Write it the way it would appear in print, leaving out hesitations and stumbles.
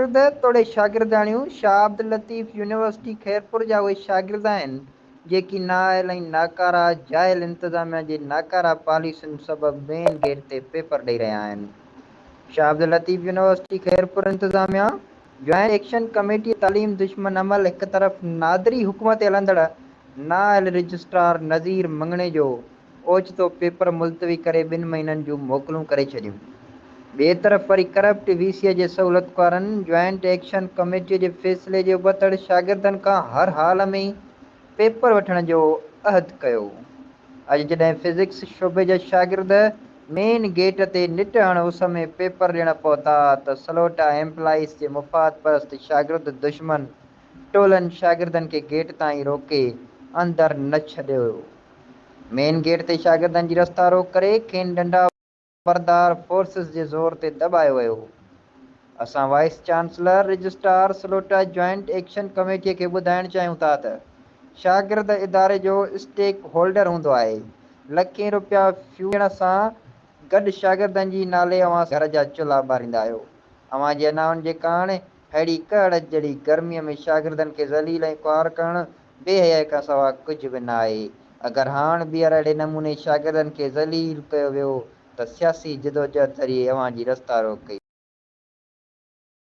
شاگرد توڙي شاگردياڻيون شاهه عبداللطيف يونيورسٽي خيرپور جا اهي شاگرد آهن، جيڪي نااهل ۽ ناڪاره جاهل انتظاميا جي ناڪاره پاليسين سبب مين گيٽ تي پيپر ڏئي رهيا آهن. شاهه عبداللطيف يونيورسٽي خيرپور انتظاميا جوائنٽ ايڪشن ڪميٽي تعليم دشمن عمل هڪ طرف نادري حڪم تي هلندڙ نااهل رجسٽرار نذير مڱڻيجو اوچتو پيپر ملتوي ڪري ٻن مهينن جون موڪلون ڪري ڇڏيون. ٻئي طرف وري ڪرپٽ وي سي جي سهولتڪارن جوائنٽ ايڪشن ڪميٽي جي فيصلي جي ابتڙ شاگردن کان هر حال ۾ پيپر وٺڻ جو عهد ڪيو. اڄ جڏهن فزڪس شعبي جا شاگرد مين گيٽ تي نٽ هڻ اس ۾ پيپر ڏيڻ پهتا ته سلوٽا ايمپلائيز جي مفاد پرست شاگرد دشمن ٽولن شاگردن کي گيٽ تائين روڪي اندر نه ڇڏيو. مين گيٽ تي شاگردن جي رستا روڪ ڪري کين ڏنڊا بردار فورسز جي زور تي دٻايو ويو. اسان vice chancellor, registrar سلوٽا joint action committee کي ٻڌائڻ چاهيون ٿا ته شاگرد اداري جو اسٽيڪ هولڊر هوندو آهي، لکين روپيا فيون ڏيڻ سان گڏ شاگردن جي نالي اوهان گهر جا چلها ٻاريندا آهيو، اوهان جي انائن جي ڪاڻ ههڙي ڪهڙ جهڙي گرميء ۾ شاگردن کي ذليل ۽ خوار ڪرڻ بي حيائي کان سوا ڪجهه به ناهي. اگر هاڻ ٻيهر اهڙي نموني شاگردن کي ذليل ڪيو ويو ته سياسي جدوجهد ذريعي اوهان جي رستا روڪ ڪئي.